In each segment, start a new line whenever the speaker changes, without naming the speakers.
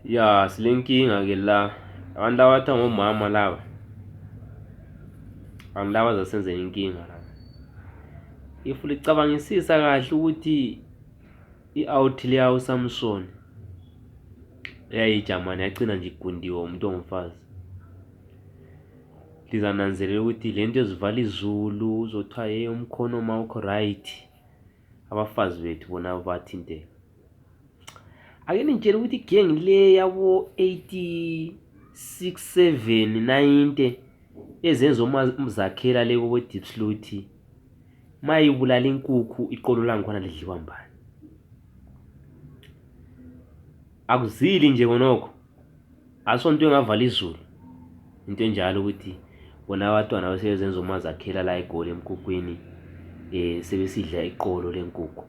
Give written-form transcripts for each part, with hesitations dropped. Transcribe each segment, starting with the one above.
Ya silenkinga ke la abantu labathi ngomama laba abantu laba zasenze inkinga la. If licabangisisa kahle ukuthi i-out leya uSamson eyayijamani yagcina nje igundiwe umuntu ongumfazi, lizananzelela ukuthi lento ezivala izulu uzothiwa hey umkhono mawukho right, abafazi bethu bona bathinteka. Ake nitshela ukuthi gang le yabo 86 7 90 ezenza umzakhela le kobo Deep Sleuth mayibulala inkukhu iqolo langikhona lidliwa mbani? Akuzili nje konokho, asonto engavala izulu into enjalo ukuthi bona abantwana basebenza umazakhela la egoli emkukwini sebesidla iqolo lenkukhu.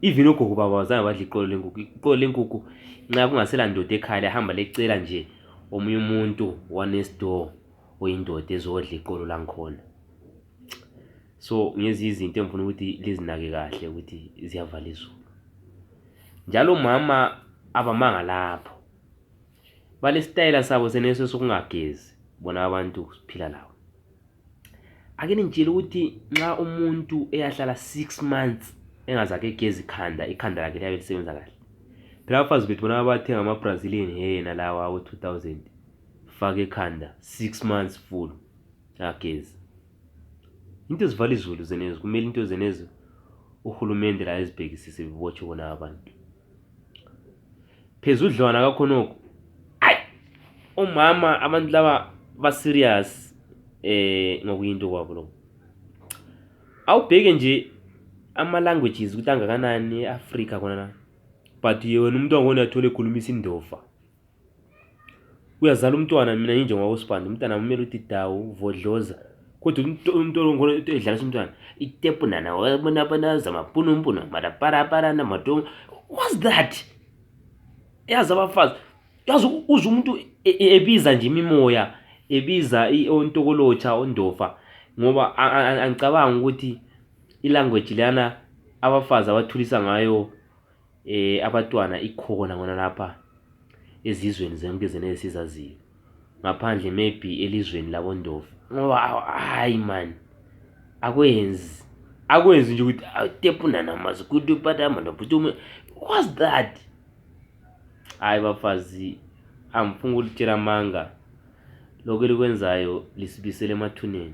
Even ogogo baba bazange badla iqolo lenkukhu. Iqolo lenkukhu nxa kungasela ndoda ekhaya hamba lecela nje omunye umuntu one-next door oyindoda ezodla iqolo langikhona. So ngezi izinto engifuna ukuthi lizinake kahle ukuthi ziyavala izulu. Njalo umama abamanga lapho, balesitayela sabo seneso sokungagezi bona abantu siphila lawo. Ake nitshela ukuthi nxa umuntu eyahlala 6 months engazake egezi ikhanda lakhe liyabe lisebenza kahle. Phela abafazi bethu bona abathenga ama-Brazilian hair nalawa awo 2000 faka ekhanda 6 months full agezi. Into ezivala izulu zenezo, kumele into zenezo uhulumende la ezibhekisise bibotshe bona abantu. Phezudlwana kakhonoko, ayi umama abantu laba ba serious ngokuyinto kwabo lokho. Awubheke nje ama languages ukuthi angakanani eAfrica khona la, but yena umuntu wangona uyathola ekhulumisa indofa. Uyazala umntwana mina nje ngwawoSibanda, umntwana kumele uthi dawu vodloza, kodwa umuntu ongona edlalisa umntwana itepu nana wabona bona zamaphunumpunu marapara na matongo. What's that? Yazi abafazi, yazi uza umuntu ebiza nje imimoya, ebiza ontokolotsha ondofa ngoba angicabanga ukuthi ilanguage lana abafazi abathulisa ngayo abantwana ikhona ngona lapha ezizweni zonke zenesizaziyo, ngaphandle maybe elizweni labondofa. Ngoba hayi man, akwenzi nje ukuthi tepu nana mazikudu padama nophutume. What's that? Hayi bafazi, angifuni ukutshela amanga lokho elikwenzayo lisibisele emathuneni.